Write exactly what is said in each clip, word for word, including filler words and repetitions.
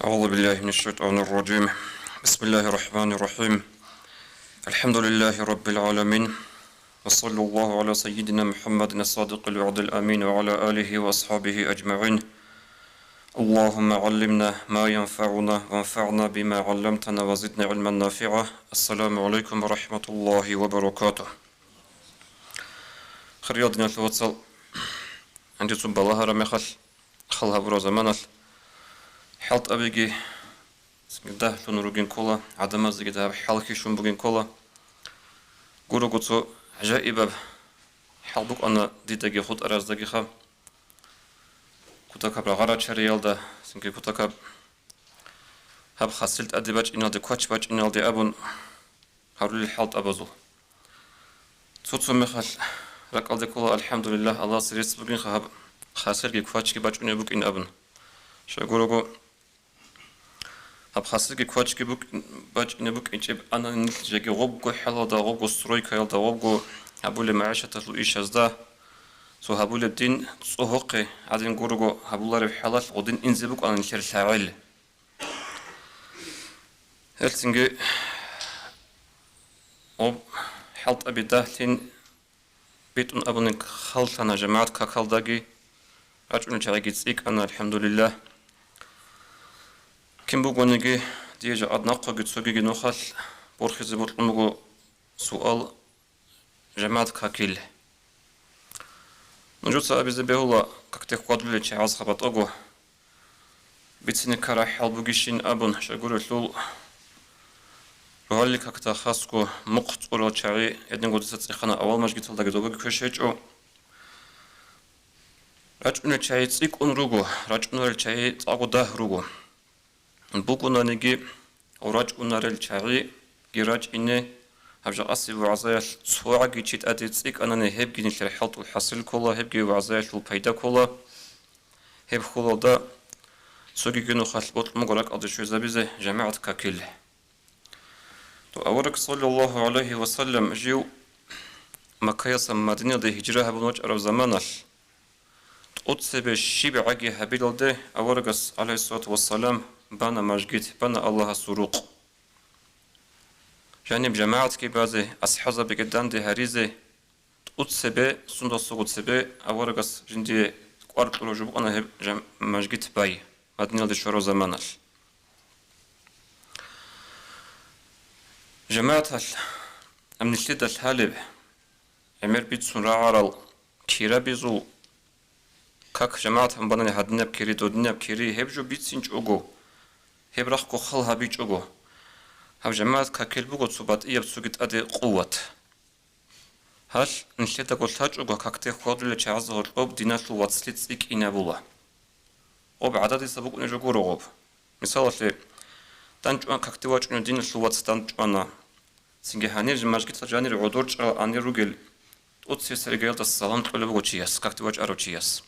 أعوذ بالله من الشيطان الرجيم. بسم الله الرحمن الرحيم. الحمد لله رب العالمين. وصلى الله على سيدنا محمد الصادق الوعد الأمين وعلى آله وأصحابه أجمعين. اللهم علمنا ما ينفعنا وانفعنا بما علمتنا وزدنا علما نافعا. السلام عليكم ورحمة الله وبركاته. Хириял диналъул вацал, гьанже цо балагьараб мехалъ, хал гьабураб заманалъ хӀалтӀабиги дагьлъун ругин ккола, гӀадамазеги дагьаб хӀал хьишун бугин ккола. Гурого цо гӀажаибаб хӀал букӀана дидаги хутӀараздагиха. Кутакаб рагъа-рачариялда, цинги кутакаб гьаб хасил тӀаде бачӀиналде, квач бачӀиналде абун гьарулел хӀалтӀабазул. Цо-цо мехалъ ракӀалде ккола, алхӀамдулиллагь, Аллагьасе рецц бугинха гьаб хасирги квачги бачӀунеб букӀин абун. Щайгурого, гьаб хасирги квачги букӀ-, бачӀине букӀинчӀеб анани нилъ жеги гъобго хӀалалда, гъобго стройкаялда, гъобго гьабулеб магӀишаталъул ишазда, цо гьабулеб дин цӀогьохъе гӀадин гурого гьабулареб хӀалалъ гъодин инзе букӀана нилъер лъагӀел. Гьелцинги гъоб хӀалтӀаби дагьлъин битӀун абуни халлъана жамагӀат какалдаги, рачӀунел чагӀиги цӀикӀкӀана, алхӀамдулиллагь. Кин бугониги, дие жакъад нахъоги цогиги нухалъ борхизе бокьун буго суал, жамагӀат какил. Нужеца абизе бегьула, какде хьвадулел чагӀаз хабатӀого бицине ккараб хӀал бугищин абун, щайгурелъул рогьалил какда хасго мухъ цӀурал чагӀи гьединго дица цӀехана авал мажгиталдаги добаги квеш гьечӀо. РачӀунел чагӀи цӀикӀкӀун руго, рачӀунарел чагӀи цӀакъго дагь руго. Бугунаниги, рачӀунарел чагӀиги рачӀине, гьаб жакъасеб вагӀзаялъ цогӀаги чи тӀаде цӀикӀкӀанани, гьебги нилъер хӀалтӀул хӀасил ккола, гьебги вагӀзаялъул пайда ккола. Гьеб хьулалда цогиги нухалъ бокьун буго ракӀалде щвезабизе жамагӀат какил. То авараг, саллаллагьу гӀалайгьи ва саллам, жив Маккаяса Мадинаялде гьижра гьабун вачӀараб заманалъ, тӀоцебе щиб гӀаги гьабилалде аварагас, гӀалайгьиссалату вассалам, бана мажгит, бана Аллагьасул рукъ. Жаниб жамагӀатги базе, асхӀабзабиги данде гьаризе, тӀоцебе, сундасго цебе аварагас жиндие кӀвар кьураб жо букӀана гьеб жам-, мажгит бай, Мадиналде щвараб заманалъ. ЖамагӀаталъ гьаб нилъеда лъалеб, гӀемер бицун рагӀарал кирабизул как жамагӀат гьабун банани, гьадинаб кири, додинаб кири, гьеб жо бицинчӀого, гьеб рахъго хал гьабичӀого, гьаб жамагӀат какил буго цо батӀияб цоги тӀаде къуват. Гьалъ нилъедаго лъачӀого какде хьвадулел чагӀазда гьоркьоб диналъул вацлъи цӀикӀкӀинабула. Гъоб гӀададиса букӀунеб жо гуро гъоб. Мисалалъе, дандчӀван какде вачӀунев диналъул вац дандчӀвана. Цинги гьанир мажгиталъ жанир гӀодор чӀарал анир ругел, тӀоцебесеб иргаялда салам кьолеб буго чияс, какде вачӀарав чияс.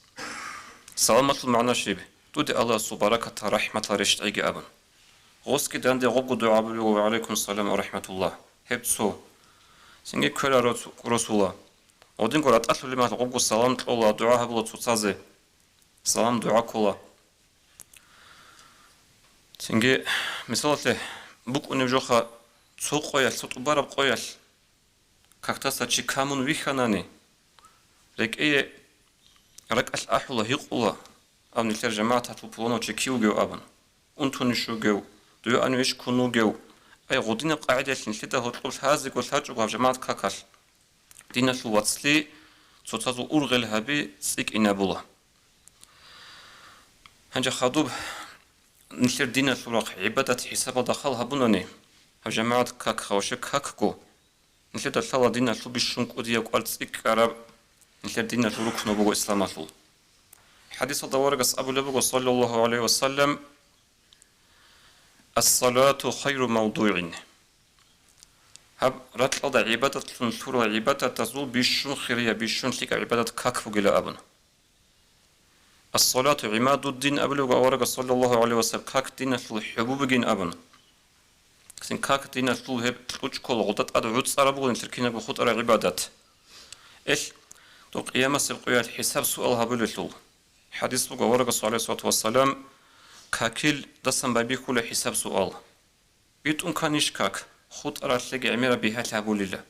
Саламалъул магӀна щиб? Дуде Аллагьасул баракатал, рахӀматал рещтӀеги абун. Гъосги данде гъобго дугӀа буго: «Ва гӀалайкум салам ва рахӀматуллагь». Гьеб цо. Цинги кверал роц-, росула. Гъодинго ратӀалъулеб мехалъ гъобго салам кьола, дугӀа гьабула цоцазе. Салам-дугӀа ккола. Цинги, мисалалъе, букӀунеб жоха цо къоялъ, цо тӀубараб къоялъ какдаса чи камун вихьанани, рекӀее ракӀалъ ахӀула, гьикъула, аб нилъер жамагӀаталъул пуланав чи кив вугев абун, унтунищ вугев, дуе анив иш ккун вугев, ай, гъудинаб къагӀидаялъ нилъеда гьоркьоб лъазего лъачӀого гьаб жамагӀат какалъ. Диналъул вацлъи цоцазул ургъел гьаби цӀикӀкӀинабула. Гьанже хадуб нилъер диналъул рахъ гӀибадат хӀисабалда хал гьабунани, гьаб жамагӀат как, гьаваше какго, нилъеда лъала диналъул бищун кӀудияб кӀвар цӀикӀкӀараб, нилъер диналъул рукнаб буго исламалъул. ХӀадисалда аварагас абулеб буго, саллаллагьу гӀалайгьи ва саллам: «Ас-салату хайру мавдугӀин». Гьаб ракьалда гӀибадатлъун лъурал гӀибадатазул бищун хирияб, бищун лъикӀаб гӀибадат как бугила абун. «Ас-салату гӀимадуддин», абулеб аварагас, саллаллагьу гӀалайгьи ва саллам, как диналъул хӀубу бугин абун. Цин как диналъул гьеб кьучӀ ккола, гъуда тӀад гӀуцӀараб буго нилъер кинабго хутӀараб гӀибадат. Эл, дов къиямасеб къоялъ хӀисаб-суал гьабулелъул. ХӀадис буго аварагасул, гӀалайгьиссалату вассалам: Какилдасан байбихьула хӀисаб-суал. БитӀун кканищ как, хутӀаралъеги гӀемераб бигьалъи гьабулила.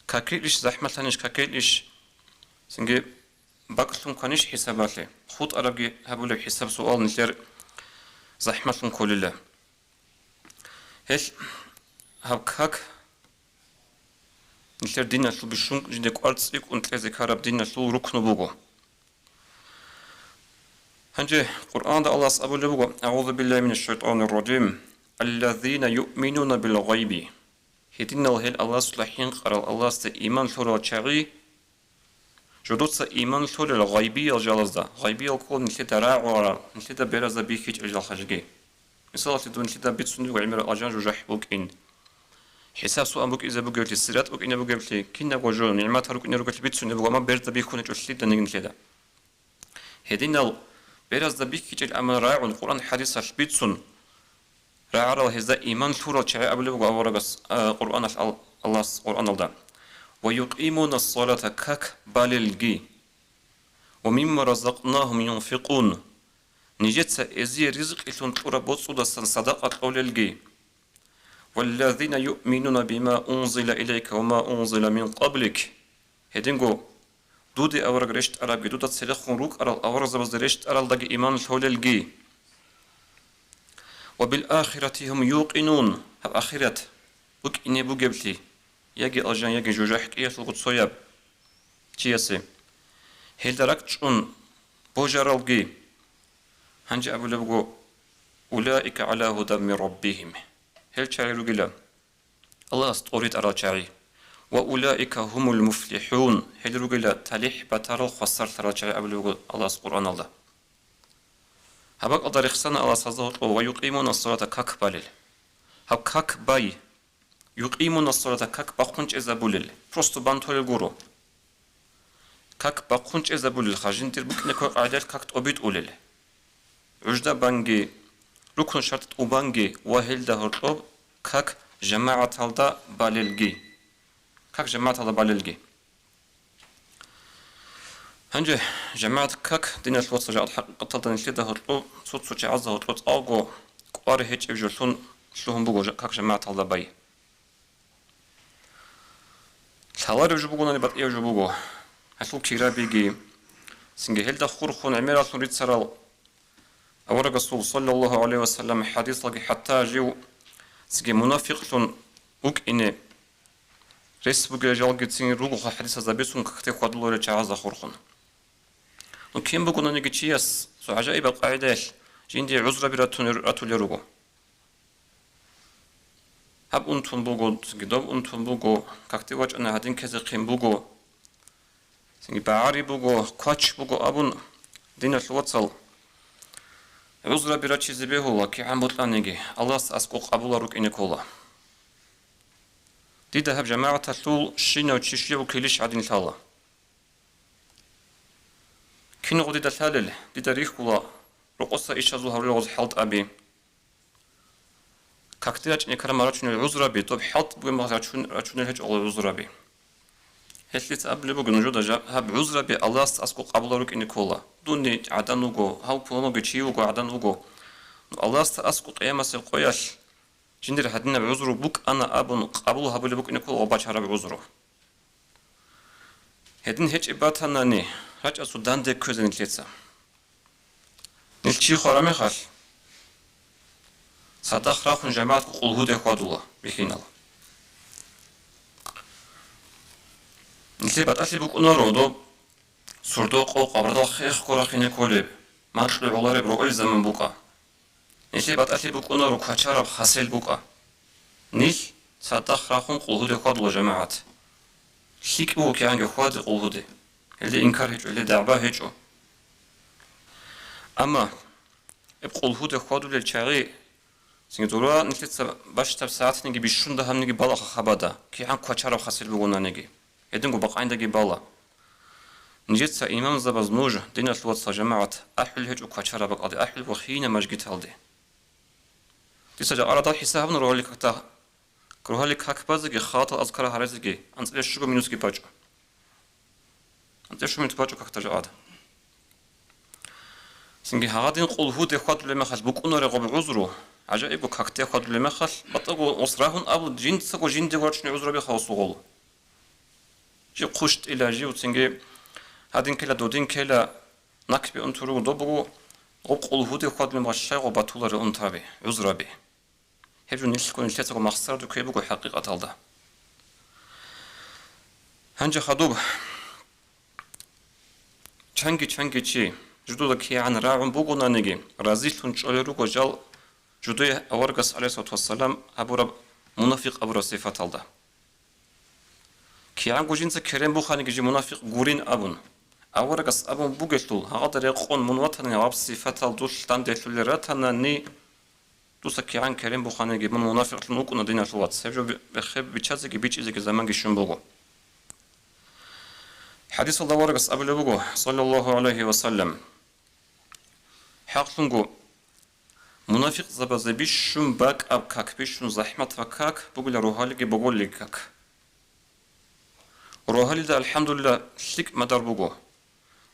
Какилищ, захӀмалъанищ какилищ, цинги бакӀлъун кканищ хӀисабалъе, хутӀарабги гьабулеб хӀисаб-суал нилъер захӀмалъун кколила. Гьелъ гьаб как нилъер диналъул бищун жинде кӀвар цӀикӀкӀун кьезе ккараб диналъул рукну буго. Гьанже Къуръанда Аллагьас абулеб буго: «АгӀузу биллагьи минаш шайтӀанир ражим. Аллазина юъминуна бил гъайби». Гьединал гьел Аллагьасда хӀинкъарал, Аллагьасда иман лъурал чагӀи, жодоца иман лъолел гъайбиял жалазда, гъайбиял ккола нилъеда рагӀурал, нилъеда беразда бихьичӀел жалха жеги. Мисалалъе, дун нилъеда бицунеб буго гӀемерал алжан жужахӀ букӀин, хӀисаб-суал букӀизе бугеблъи, сират букӀине бугеблъи, кинабго жо нигӀматал рукӀине ругелъи бицунеб буго, амма берда бихьун гьечӀо лъиданиги нилъеда. Гьединал беразда бихьичӀел, амма рагӀун Къуръан хӀадисалъ бицун рагӀарал гьезда иман лъурал чагӀи абулеб буго аварагас, а, Къуръаналъ ал-, Аллагьас Къуръаналда: «Ва юкъимуна ссалата», как балелги, «ва мимма разакънагьум юнфикъун», нижеца эзие ризкъилъун кьураб боцӀудасан садакъа кьолелги, «Валлазина юъминуна бима унзила илайка ва ма унзила мин къаблик». Гьединго, дуде авараг рещтӀарабги, дуда церехун рукӀарал аварагзабазда рещтӀаралдаги иман лъолелги. «Ва бил ахирати гьум юкъинун», гьаб ахират букӀине бугеблъи, яги алжан, яги жужахӀ кӀиялъулго цояб чиясе, гьелда ракӀчӀун божаралги. Гьанже абулеб буго: «Улаика гӀала гьудан мин раббигьим». Гьел чагӀи ругила Аллагьас тӀоритӀарал чагӀи. «Ва улаика гьумул муфлихӀун», гьел ругила талихӀ батарал, хвасарлъарал чагӀи абулеб буго Аллагьас Къуръаналда. Гьаб бакӀалда рехсана Аллагьас гьазда гьоркьоб: «Ва юкъимуна ссалата», как балел. Гьаб как бай. «Юкъимуна ссалата», как бахъун чӀезабулел, просто бан толел гуро. Как бахъун чӀезабулел, хажин тӀир букӀине кколеб къагӀидаялъ как тӀобитӀулел. ГӀужда банги, рукну шартӀ тӀубанги ва гьелда гьоркьоб как жамагӀаталда балелги. Как жамагӀаталда балелги. Гьанже, жамагӀат, как диналъ вацал, жакъа хӀакъикъаталда нилъеда гьоркьоб, цо-цо чагӀазда гьоркьоб цӀалго кӀвар гьечӀеб жолъун лъугьун буго жа-, как жамагӀаталда бай. Лъалареб жо бугони батӀияб жо буго. Гьелъул кирабиги, цинги гьелда хурхун гӀемералъун рицарал Авараг Расул, саллаллагьу гӀалайгьи ва саллам, хӀадисалги, хӀатта жив цинги мунафикълъун вукӀине рес бугел жалги цин ругоха хӀадисазда бицун какде хьвадуларел чагӀазда хурхун. Ну, кин бугонаниги чияс цо гӀажаибаб къагӀидаялъ жинде гӀузраби ратун-, ратулел руго. Гьаб унтун буго, цинги доб унтун буго, какде вачӀана, гьадин ккезехъин буго. Цинги багӀари буго, квач буго абун, диналъул вацал, гӀузраби рачизе бегьула, кигӀан бокьаниги, Аллагьас аскӀоб къабулал рукӀине ккола. Дида гьаб жамагӀаталъул щинав чи щиб вукилищ гӀадин лъала. Киналго дида лъалел, дида рихьула, рокъоса ишазул гьарулел гъоз хӀалтӀаби. Какде рачӀине ккараб рачунел гӀузраби, доб хӀалтӀ бугеб мехалъ рачун-, рачунел гьечӀо гъоз гӀузраби. Гьелъ дица абулеб буго нужеда жа-, гьаб гӀузраби Аллагьасда аскӀоб къабулал рукӀине ккола. Дун гӀадан вуго, гьав пуланавги чи вуго, гӀадан вуго. Ну, Аллагьасда аскӀоб къиямасеб къоялъ жиндир гьадинаб гӀузру букӀана абун къабул гьабулеб букӀине ккола гъоб бачараб гӀузру. Гьедин гьечӀеб батанани, рачӀасул данде кквезе нилъеца. Нилъ чи хвараб мехалъ, цадахъ рахун жамагӀатго къулгьуде хьвадула бихьинал. Нилъер батӀалъи букӀунаро доб сордо-къо къабрадал хехго рахине кколеб, макьу гӀолареб рогӀел заман букӀа. Нилъер батӀалъи букӀунаро квачараб хасел букӀа. Нилъ цадахъ рахун къулгьуде хьвадула жамагӀат. ЛъикӀ буго кигӀанги хьваде къулгьуде. Гьелде инкар гьечӀо, гьелде дагӀба гьечӀо. Амма гьеб къулгьуде хьвадулел чагӀи, цинги дора нилъеца бащдаб сагӀатниги бищун дагьабниги балаха хабада, кигӀан квачараб хасел бугонаниги. Гьединго бакъандаги бала. Нижеца имамзабаз нуж, диналъул вацал жамагӀат, ахӀулел гьечӀо квачараб бакӀалде, ахӀулеб буго хиина мажгиталде. Дица жакъа радал хӀисаб гьабуна рогьалил какда, рогьалил как базеги, халатал азкар гьаризеги, анцӀила щуго минутги бачӀо. АнцӀила щуго минут бачӀо какда жакъа. Цинги гьагъадин къулгьуде хьвадулеб мехалъ букӀунареб гъоб гӀузру, гӀажаибго какде хьвадулеб мехалъ, батӀаго ус рагьун абу, жинцаго жинде вачӀунеб гӀузраби хасулъ гъоло. Жи хъущтӀила, жив цинги гьадин ккела, додин ккела, накбе унтуруго доб буго, гъоб къулгьуде хьвадулеб мехалъ щай гъоб батуларел унтаби, гӀузраби. Гьеб жо нилъго нилъецаго махсараду ккей буго хӀакъикъаталда. Гьанже хадуб, чанги-чанги чи, жудуда кигӀан рагӀун бугонаниги, разилъун чӀолел руго жал жудуе аварагас, гӀалайгьиссалату вассалам, гьабураб мунафикъ абураб сифаталда. КигӀанго жинца керен буханиги жи мунафикъ гурин абун, аварагас абун бугелъул, гьагъада рекъон мун ватани гьаб сифатал дулъ данделъулел ратанани, дуца кигӀан керен буханиги мун мунафикълъун вукӀуна, диналъул вац. Гьеб жо биххе биччазеги бичӀчӀизеги заманги щун буго. ХӀадисалда аварагас абулеб буго, саллаллагьу гӀалайгьи ва саллам, хӀакълъунго, мунафикъзабазе бищун бакӀаб как, бищун захӀматаб как бугила рогьалиги боголилги как. Рогьалида, алхӀамдулиллагь, лъикӀ мадар буго.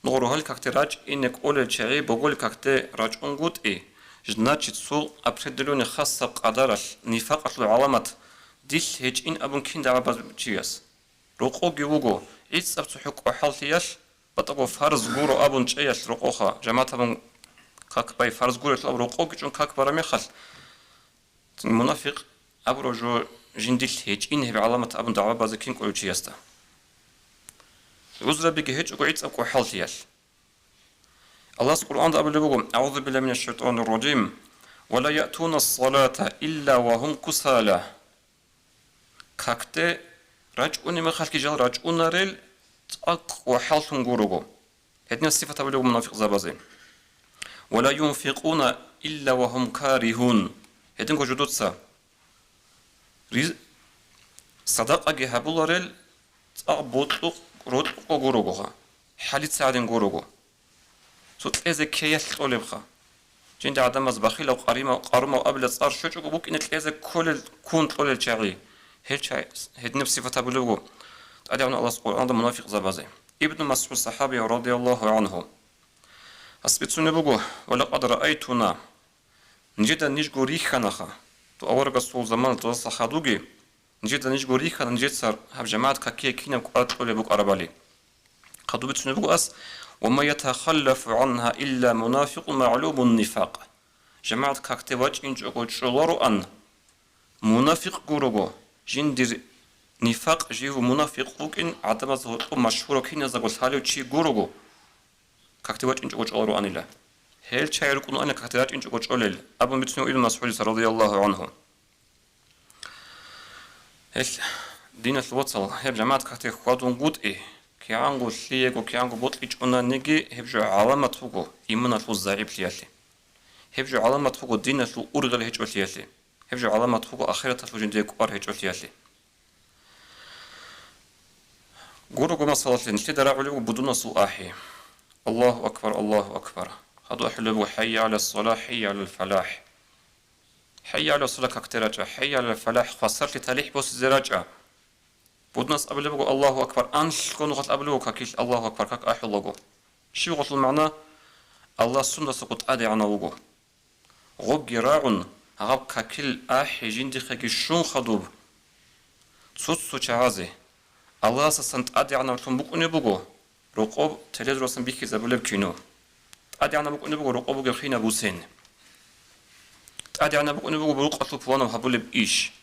Нугъ рогьал какде рачӀине кӀолел чагӀи боголил какде рачӀунгутӀи, значит, цо определённый хасаб къадаралъ нифакъалъул гӀаламат дилъ гьечӀин абун кин дагӀба баз чияс? Рокъоги вуго, гӀицӀаб цохӀо кӀухӀаллъиялъ, батӀаго фарз гуро абун чӀеялъ рокъоха, жамагӀат абун как бай фарз гурелъул абун рокъоги чӀун как бараб мехалъ, мунафикъ абураб жо жиндилъ гьечӀин гьеб гӀаламат абун дагӀба базе кин кӀолев чиясда. ГӀузрабиги гьечӀого гӀицӀаб кӀухӀаллъиялъ. Аллагьас Къуръанда абулеб буго, أعوذ بالله من الشيطان الرجيم، ولا يأتون الصلاة إلا وهم كسالى. Какде рачӀунеб мехалъги жал рачӀунарел цӀакъ кӀухӀаллъун гурого. Гьединаб сифат абулеб буго мунафикъзабазе. ولا ينفقون إلا وهم كارهون. Гьединго жудуца риз-, садакъаги гьабуларел цӀакъ бокьукъ-, рокьукъго гурого, хӀалица гьадин гурого. Цо кьезе ккеялъ кьолебха. Жинда гӀадамаз бахилав, къаримав, къарумав абила цӀар щвечӀого букӀине кьезе кколел, ккун кьолел чагӀи. Гьел чагӀи, гьединаб сифат гьабулеб буго ТӀадегӀанав Аллагьас Къуръанда мунафикъзабазе. Ибну МасгӀуд сахабияв, радияллагьу гӀангьу, гьас бицунеб буго: «Ва лакъад раайтуна», нижеда нижго рихьанаха, дов аварагасул заманалда хадуги, нижеда нижго рихьана, нижеца гьаб жамагӀат какие кинаб кӀвар кьолеб букӀарабали. Хадуб бицунеб буго ас: «Ва ма ятахаллафу гӀангьа илла мунафикъун магӀлумун нифакъ». ЖамагӀат какде вачӀинчӀого чӀолароан, мунафикъ гурого, жиндир нифакъ, жив мунафикъ вукӀин гӀадамазда гьоркьоб машгьурав киназдаго лъалев чи гурого, какде вачӀинчӀого чӀолароанила. Гьел чагӀи рукӀунаанила какде рачӀинчӀого чӀолел, абун бицунев Ибн МасгӀудица, радияллагьу гӀангьу. Гьел, диналъул вацал, гьеб жамагӀат какде хьвадунгутӀи, кигӀанго лъиего, кигӀанго бокьичӀонаниги, гьеб жо гӀаламат буго иманалъул загӀиплъиялъе. Гьеб жо гӀаламат буго диналъул ургъел гьечӀолъиялъе. Гьеб жо гӀаламат буго ахираталъул жиндие кӀвар гьечӀолъиялъе. Гурого масалалъе, нилъеда рагӀулеб буго будунасул ахӀи. Аллагьу акбар, Аллагьу акбар. Хадуб ахӀулеб буго: «ХӀайя гӀалас-салахӀ, хӀайя гӀалал-фалахӀ». «ХӀайя гӀалас-салахӀ» какде рачӀа, «хӀайя гӀалал-фалахӀ» хвасарлъи талихӀ босизе рачӀа. Будунас абулеб буго: «Аллагьу акбар», анлъго нухалъ абулеб буго какилъ «Аллагьу акбар» как ахӀулаго. Щиб гъолъул магӀна? Аллагь сундасаго тӀадегӀанав вуго. Гъобги рагӀун, гьаб какил ахӀи жиндихъеги щун хадуб. Цо-цо чагӀазе Аллагьасасан тӀадегӀанавлъун букӀунеб буго рокъоб телевизоралъан бихьизабулеб кино. ТӀадегӀанаб букӀунеб буго рокъоб бугеб хинаб бусен. ТӀадегӀанаб букӀунеб буго бурукъалъул пуланаб гьабулеб иш.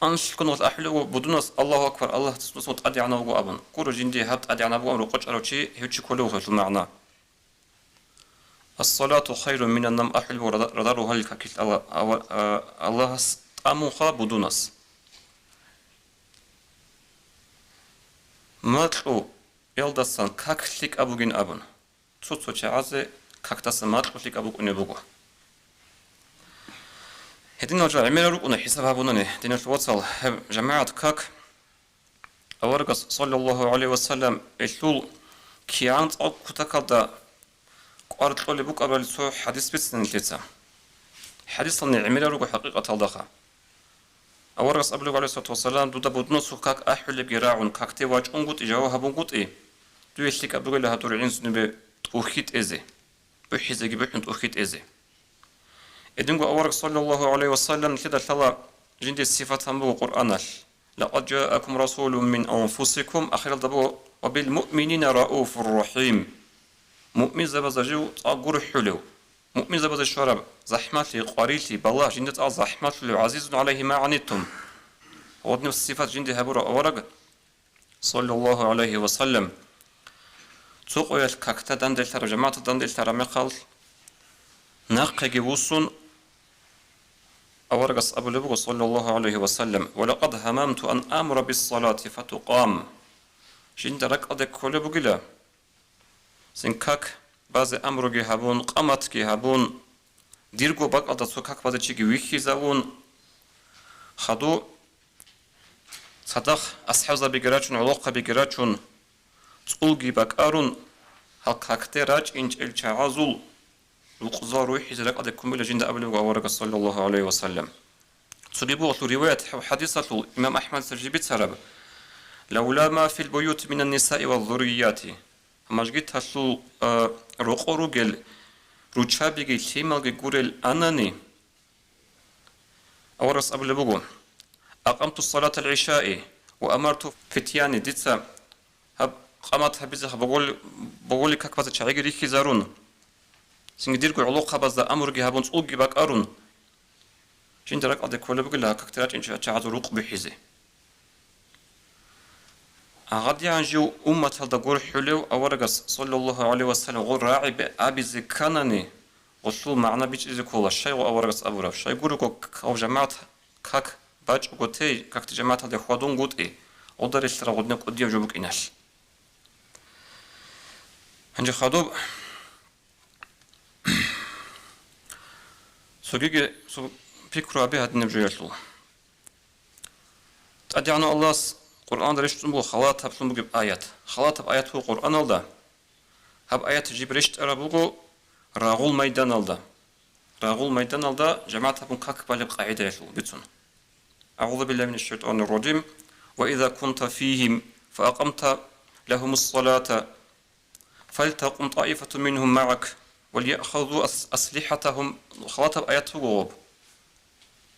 Анлъго нухалъ ахӀулеб буго будунас: «Аллагьу акбар, Аллагь сундасаго тӀадегӀанав вуго», – абун. Гуро жинди гьаб тӀадегӀанав вугоан рокъов чӀарав чи гьев чи кколев вуго гьелъул магӀна. «Ас-салату хайрун минан-навм» ахӀулеб буго рада-, радар рогьалил какилъ Алла-, ава-, а, Аллагьас тӀамунха будунас. Макьу ялдасан как лъикӀаб бугин абун, цо-цо чагӀазе какдаса макьу лъикӀаб букӀунеб буго. Гьединал жо гӀемерал рукӀуна хӀисаб гьабунани, диналъул вацал, гьеб жамагӀат как Аварагас, саллаллагьу гӀалайгьи ва саллам, гьелъул кигӀан цӀакъ кутакалда кӀвар кьолеб букӀарабали цо хӀадис бицина нилъеца. ХӀадисални гӀемерал руго хӀакъикъаталдаха. Аварагас абулеб, гӀалайгьиссалату вассалам: «Дуда будунасул как ахӀулебги рагӀун, какде вачӀунгутӀи, жаваб гьабунгутӀи, дуе лъикӀаб бугила гьадур гӀинсунибе тӀухьи тӀезе». бухӀизеги бухӀун тӀухьитӀезе. Гьединго авараг, саллаллагьу гӀалайгьи ва саллам, нилъеда лъала жинде сифат гьабун буго Къуръаналъ: «Лакъад жаакум расулун мин анфусикум», ахиралда буго: «Ва бил муъминина рауфур рахим». Муъминзабазда жив цӀакъ гурхӀулев, муъминзабазда щвараб захӀмалъи, къварилъи, балагь жинда цӀакъ захӀмалъулев, гӀазизун гӀалайгьи ма гӀанитум. Гьединаб сифат жинде гьабурав авараг, саллаллагьу гӀалайгьи ва саллам, цо къоялъ какда данделъараб, жамагӀаталда данделъараб мехалъ, нахъеги вуссун, аварагас абулеб буго, саллаллагьу гӀалайгьи ва саллам: «Ва лакъад гьамамту ан амура биссалати фатукъам». Жинда ракӀалде кколеб бугила, цин как базе амруги гьабун, къаматги гьабун, дирго бакӀалда цо как базе чиги вихьизавун, хадуб цадахъ асхӀабзабиги рачун, гӀолохъабиги рачун, цӀулги бакӀарун, гьал какде рачӀинчӀел чагӀазул рукъзал рухӀизе ракӀалде ккун бугила жинда абулеб буго аварагас, саллаллагьу гӀалайгьи ва саллам. Цоги буго гьелъул риваят, гьаб хӀадисалъул имам АхӀмадица жиб бицараб: «Лавла ма фил буюти минан нисаи ва зуррияти». Мажгиталъул, а, рокъор ругел руччабиги лъималги гурел анани, аварагас абулеб буго: «Акъамту салатал гӀишаи ва амарту фитяни», дица гьаб къамат гьабизе боголи, боголи как базе чагӀиги рихьизарун, цинги дирго гӀолохъабазда амруги гьабун, цӀулги бакӀарун, жинда ракӀалде кколеб бугила какде рачӀинчӀел чагӀазул рукъ бухӀизе. ГьадигӀан жив умматалда гурхӀулев аварагас, саллаллагьу гӀалайгьи ва саллам, гъол рагӀи абизе кканани, гъолъул магӀна бичӀчӀизе ккола, щай гъо аварагас абураб, щай гурого гьав жамагӀат как бачӀого тей, какде жамагӀаталде хьвадунгутӀи, гъолда релълъараб гъодинаб кӀудияб жо букӀиналъ. Гьанже хадуб цогиги цо пикру гьабе гьадинаб жоялъул. ТӀадегӀанав Аллагьас Къуръаналда рещтӀун буго халатаблъун бугеб аят. Халатаб аят буго Къуръаналда. Гьаб аят жиб рещтӀараб буго рагъул майданалда. Рагъул майданалда жамагӀат гьабун как балеб къагӀидаялъул бицун. أعوذ بالله من الشيطان الرجيم. وإذا كنت فيهم فأقمت لهم الصلاة فلتقم طائفة منهم معك وليأخذوا أس-، أسلحتهم. Халатаб аят буго гъоб.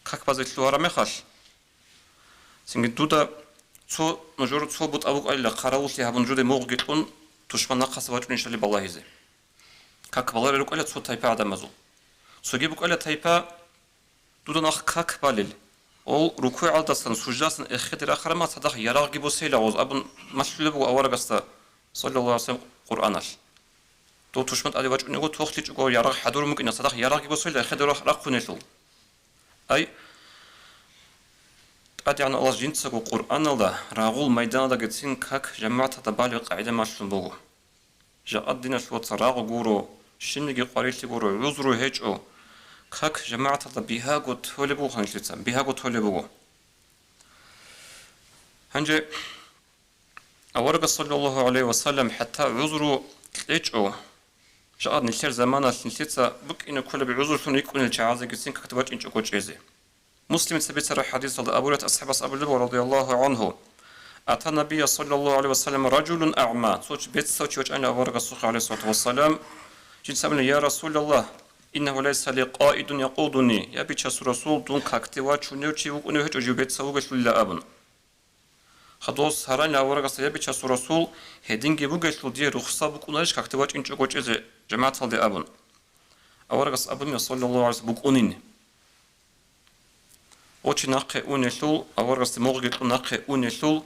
Как базе лъугьараб мехалъ, цинги дуда цо, нужер цо бутӀа букӀайилла, хъаравуллъи гьабун, жуде мугъги кьун, тушман нахъаса вачӀунищали балагьизе. Как баларел рукӀайилла цо тайпа гӀадамазул. Цоги букӀайилла тайпа, дуда нахъ как балел, гъол рукугӀалдасан, суждасан эхеде рахъараб мехалъ цадахъ ярагъги босейила гъоз абун малъулеб буго аварагасда, саллаллагьу гӀалайгьи ва саллам, Къуръаналъ. Дов тушман тӀаде вачӀунев вуго, тохлъичӀого ярагъ хӀадурун букӀина, цадахъ ярагъги босейила эхеде рахъ-, рахъунелъул. Ай, ТӀадегӀанав Аллагьас жинцаго Къуръаналда рагъул майданалдагицин как жамагӀаталда балеб къагӀида малъун буго. Жакъа диналъул вацал, рагъу гуро, щибниги къварилъи гуро, гӀузру гьечӀо, как жамагӀаталда бигьаго толеб буго нилъеца, бигьаго толеб буго. Гьанже аварагас, саллаллагьу гӀалайгьи ва саллам, хӀатта гӀузру кьечӀо, жакъа нилъер заманалъ нилъеца букӀине кколеб гӀузрулъун рикӀкӀунел чагӀазегицин какде вачӀинчӀого чӀезе. Муслимица бицараб хӀадисалда Абу Гьурайрат асхӀабас абулеб буго, радияллагьу гӀангьу: «Ата Набия, саллаллагьу гӀалайгьи ва саллам, ражулун агӀма», цо чи, бецав чи вачӀана аварагасухъе, гӀалайгьиссалату вассалам. Жинца абуна: «Я Расулаллагь, иннагьу лайса ли къаидун якъудуни», я Бичасул Расул, дун какде вачунев чи вукӀунев гьечӀо, жив бецав вугелъулила абун. Хадуб гьаранила аварагасда: «Я Бичасул Расул, гьединги бугелъул, дие рухсат букӀунарищ какде вачӀинчӀого чӀезе жамагӀаталде?» абун. Аварагас абунила, саллаллагьу гӀалайгьи ва саллам: «БукӀунин». Гъо чи нахъе унелъул, аварагасде мугъги кьун нахъе унелъул,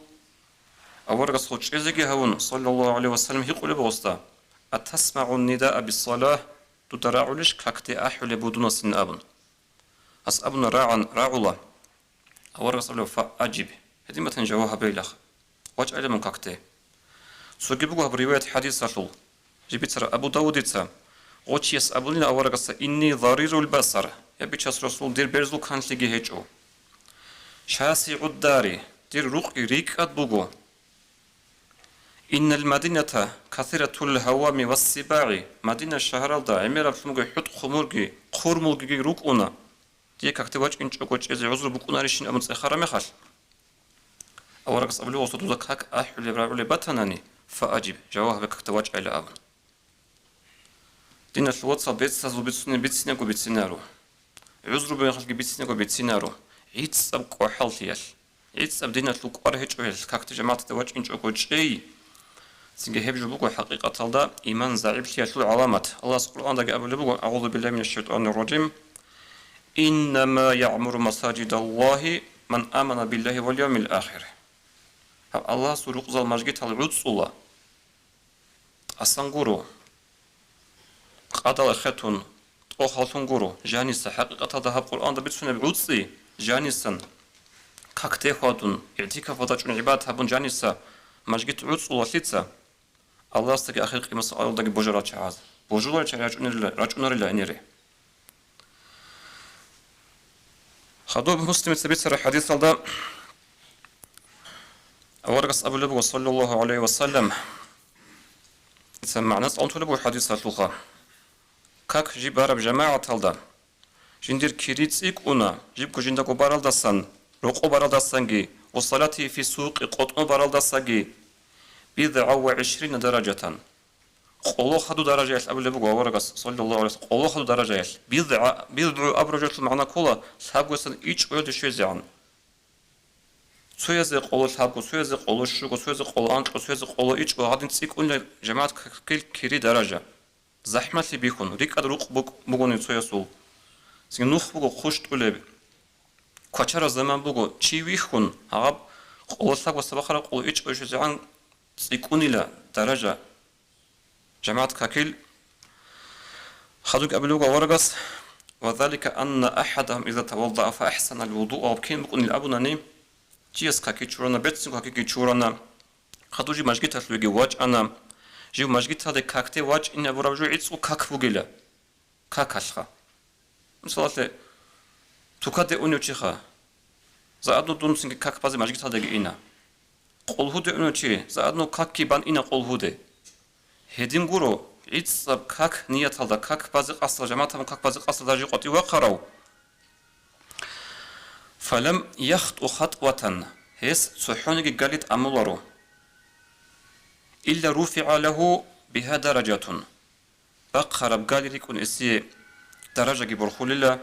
аварагас гъо чӀезеги гьавун, саллаллагьу гӀалайгьи ва саллам, гьикъулеб гъосда: «АтасмагӀу нидаа биссалягь?» Дуда рагӀулищ какде ахӀулеб будунасин абун. Гьас абуна: «РагӀан, рагӀула». Аварагас абуна: «Фа ажиб». Гьедин батани жаваб гьабейилахъ. ВачӀайилан мун какде. Цоги буго гьаб риваят хӀадисалъул. Жибицара Абу Давудица, гъо чияс абунила аварагасда: «Инни зарирул басар», я Бичасул Расул, дир берзул канлъиги гьечӀо. «ШасигӀуд дари», дир рукъги рикӀкӀад буго. «Иннал мадината касиратул гьавами вассибагӀи», Мадина шагьаралда гӀемераблъун буго хӀутӀ-хъумурги, хъурмулгиги рукӀуна. Дие какде вачӀинчӀого чӀезе гӀузру букӀунарищин абун цӀехараб мехалъ, аварагас абулеб гъосда: «Дуда как ахӀулеб рагӀулеб батанани, фа ажиб, жаваб гьабе какде вачӀайила», абун. Диналъул вацал, бецазул бицунеб бицинаго бицинаро. ГӀузру бугеб мехалъги бицинаго бицинаро. ГӀицӀаб кӀвахӀаллъиялъ, гӀицӀаб диналъул кӀвар гьечӀоялъ, какде жамагӀаталде вачӀинчӀого чӀей. Цинги гьеб жо буго хӀакъикъаталда иман загӀиплъиялъул гӀаламат. Аллагьас Къуръандаги абулеб буго: «АгӀузу биллагьи минаш шайтӀанир ражим. Иннама яъмуру масажидаллагьи ман амана биллагьи вал явмил ахир». Гьаб Аллагьасул рукъзал, мажгитал гӀуцӀула. ТӀасан гуро, къадал эхетун, тӀохаллъун гуро, жаниса, хӀакъикъаталда гьаб Къуръанда бицунеб гӀуцӀи жанисан, какде хьвадун, игӀтикафалда чӀун гӀибадат гьабун жаниса мажгит гӀуцӀулалъица, Аллагьасдаги ахир къимат-, суалалдаги божарал чагӀаз, божуларел чагӀи рачӀунарила, рачӀунарила гьенире. Хадуб Муслимица бицараб хӀадисалда аварагас абулеб буго, саллаллагьу гӀалайгьи ва саллам, дица магӀна цӀалун толеб буго хӀадисалъулха. Как жиб бараб жамагӀаталда жиндир кири цӀикӀкӀуна, жибго жиндаго баралдасан, рокъо баралдасанги, ва салати фи сукъи, къотӀно баралдасаги, бидгӀа ва гӀишрина даражатан. Къоло хадуб даражаялъ абулеб буго аварагас, саллаллагьу гӀалайгьи ва саллам, къоло хадуб даражаялъ. БидгӀа, бидгӀу абураб жоялъул магӀна ккола лъабгоясан ичӀго гӀодов щвезегӀан. Цоязе къоло лъабго, цоязе къоло щуго, цоязе къоло анкьго, цоязе къоло ичӀго, гьадин цӀикӀкӀунила жамагӀат какил кири даража. ЗахӀмалъи бихьун, рикӀкӀад рукъ бук-, бугони цоясул. Цинги нух буго хъущтӀулеб. Квачараб заман буго, чи вихьун, гьаб къоло лъабго, сабахъараб къоло ичӀго щвезегӀан цӀикӀкӀунила даража. ЖамагӀат какил. Хадубги абулеб буго аварагас: «Ва залика анна ахадагьум иза таваддаа фа ахсанал вудуа», гьаб кин букӀунил абунани, чияс каки чурана, берцинго какиги чурана, хадуб жиб мажгиталъувеги вачӀана, жиб мажгиталде какде вачӀине абураб жо гӀицӀго как бугила. Какалъха. Мисалалъе, тукаде унев чиха, заодно дун цинги как базе мажгиталдеги ина. Къулгьуде унев чи, заодно какги бан ина къулгьуде. Гьедин гуро, гӀицӀаб как нияталда, как базе къасдал, жамагӀат гьабун как базе къасдал даража къватӀив вахъарав. Фалам яхтӀу хатӀватан, гьес цохӀониги гали тӀамуларо. Илла руфигӀа лагьу бигьа даражатун. Бахъараб гали рикӀкӀун эсие даражаги борхулила.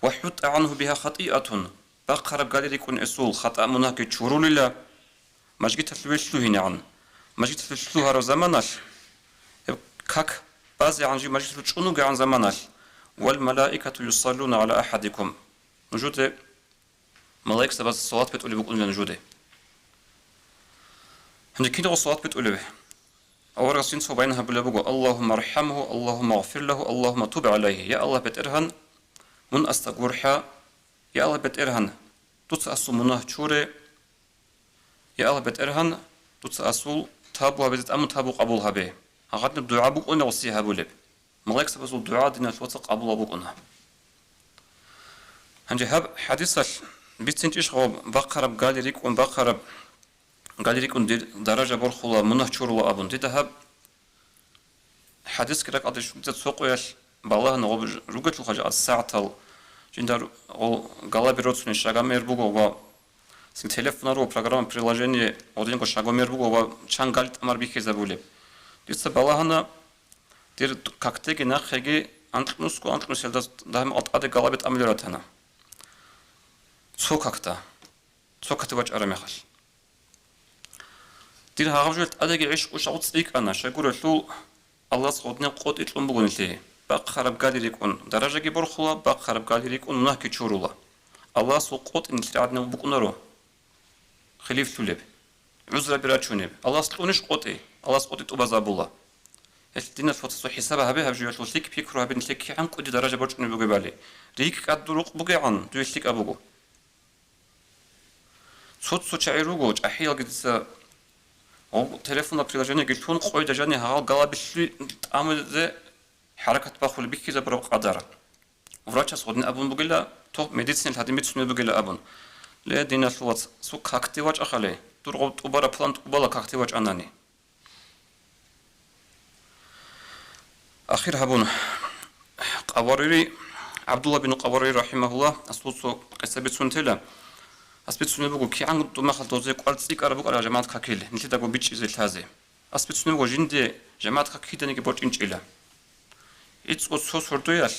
Ва хӀутӀа гӀангьу бигьа хатӀиатун, бахъараб гали рикӀкӀун эсул хатӀа-мунагьги чурулила. Мажгиталъуве лъугьинегӀан, мажгиталъуве лъугьараб заманалъ, гьеб как базегӀан жив мажгиталъув чӀун вугегӀан заманалъ, вал малаикату юсаллуна гӀала ахадикум, нужеде малаикзабаз салават бетӀулеб букӀунила нужеде. Гьанже кинаго салават бетӀулеб? Аварагас жинцаго баян гьабулеб буго: «Аллагьумма архӀамгьу, Аллагьумма гъфир лагьу, Аллагьумма туб гӀалайгьи». Я Аллагь БетӀергьан, мун асда гурхӀа. Я Аллагь БетӀергьан, дуца асул мунагь чуре. Я Аллагь БетӀергьан, дуца асул тавбу гьабизе тӀамун тавбу къабул гьабе. Гьагъадинаб дугӀа букӀуна гъосие гьабулеб. Малаикзабазул дугӀа, диналъул вацал, къабул букӀуна. Гьанже гьаб хӀадисалъ бицинчӀищ гъоб бахъараб гали рикӀкӀун, бахъараб гали рикӀкӀун дир даража борхула, мунагь чурула абун? Дида гьаб хӀадисги ракӀалде щведал цо къоялъ балагьана гъоб ругелъулха жакъа сагӀатал, жинда гъол галаби роцуни шагомер буго ва цин телефонал руго программа, приложение, гъодинго шагомер буго ва чан гали тӀамар бихьизабулеб. Дица балагьана, дир какдеги нахъеги анкьнусго анкьнусиялда дагьму алтӀаде галаби тӀамулел ратана. Цо какда, цо какде вачӀараб мехалъ. Дир гьагъаб жоялъ тӀадеги гӀиш-къушагъ цӀикӀкӀана, щайгурелъул Аллагьас гъодинаб къотӀи кьун буго нилъее. Бахъараб гали рикӀкӀун даражаги борхула, бахъараб гали рикӀкӀун мунагьги чурула. Аллагьасул къотӀи нилъер гӀадинаб букӀунаро хилифлъулеб, гӀузраби рачунеб. Аллагьас кьунищ къотӀи? Аллагьас къотӀи тӀубазабула. Гьелъ, диналъул вацал, хӀисаб гьабе гьаб жоялъул, лъикӀ пикру гьабе нилъее кигӀан кӀуди даража борчӀунеб бугебали. РикӀкӀад дур рукъ бугегӀан, дуе лъикӀаб буго. Цо-цо чагӀи руго, чӀахӀиялги дица гъоб телефонал приложениеги лъун, къойда жани гьагъал галабилъи тӀамузе хӀаракат бахулеб бихьизабураб къадар. Врачас гъодин абун бугила, то медициналъ гьадин бицунеб бугила абун. Ле, диналъул вац, цо какде вачӀахъале, дур гъоб тӀубараб пулан тӀубала какде вачӀанани. Ахир гьабун, Къаварири, ГӀабдулла бин Къаварири рахӀимагьуллагь, асул цо къиса бицун тела. Ас бицунеб буго, кигӀан тӀумахал дозе кӀвар цӀикӀкӀараб букӀараб жамагӀат какил, нилъедаго бичӀчӀизе лъазе. Ас бицунеб буго, жинде жамагӀат как киданиги борчӀинчӀила. ИцӀго цо сордоялъ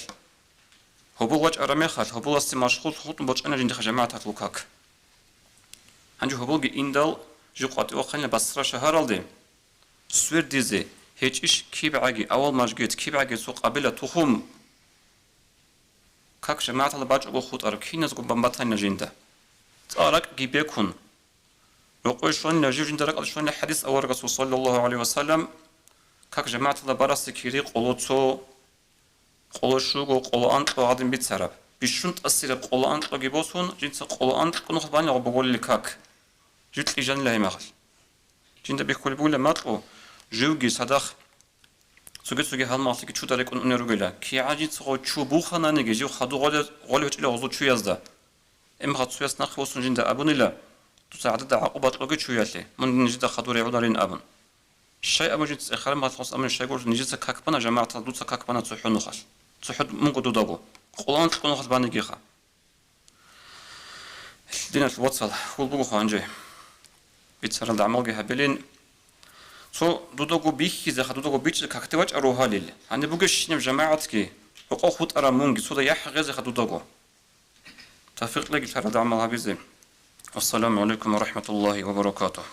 гьобол вачӀараб мехалъ, гьоболасде машгъул хутӀун бачӀана жиндихъа жамагӀаталъул как. Гьанже гьоболги индал, жив къватӀив вахъанила Басра шагьаралде, свердизе гьечӀищ кибгӀаги авал мажгит, кибгӀаги цо къабила тухум, как жамагӀаталда бачӀого хутӀараб, киназго бамбатанила жинда. ЦӀа ракӀги бекун, рокъове щванила, жив жинда ракӀалде щванила хӀадис аварагасул, саллаллагьу гӀалайгьи ва саллам, как жамагӀаталда барасде кири къоло цо, къоло щуго, къоло анкьго гьадин бицараб. Бищун тӀасираб къоло анкьгоги босун, жинца къоло анкьго нухалъ банила гъоб боголил как. Жив кьижанила гьеб мехалъ. Жинда бихьулеб бугила макьу, живги цадахъ цоги-цоги гьалмагълъиги чуда рекӀун унел ругела. КигӀан жинцаго чу бухананиги, жив хадур гъоле-, гъолев гьечӀила гъозул чуязда. Гьеб мехалъ цояс нахъе восун жинда абунила: «Дуца гӀадада гӀакъуба кьоге чуялъе, мун нижеда хадур регӀунарин», – абун. Щай абун жинца цӀехараб мехалъ гъос абуни, щайгурелъул нижеца как бана жамагӀаталда, дуца как бана цохӀо нухалъ. ЦохӀо мунго дудаго. Къоло анкьго нухалъ банигиха. Диналъул вацал, хьул бугоха гьанже. Бицаралда гӀамалги гьабилин. Цо дудаго бихьизеха, дудаго бичӀчӀизе какде вачӀа рогьалил. Гьаниб бугебщинаб жамагӀатги, рокъов хутӀараб мунги, цода яхӀ гъезеха дудаго. Тавфикъ лъеги лъаралда гӀамал гьабизе. Вассаламу гӀалайкум ва рахӀматуллагьи ва баракатугь.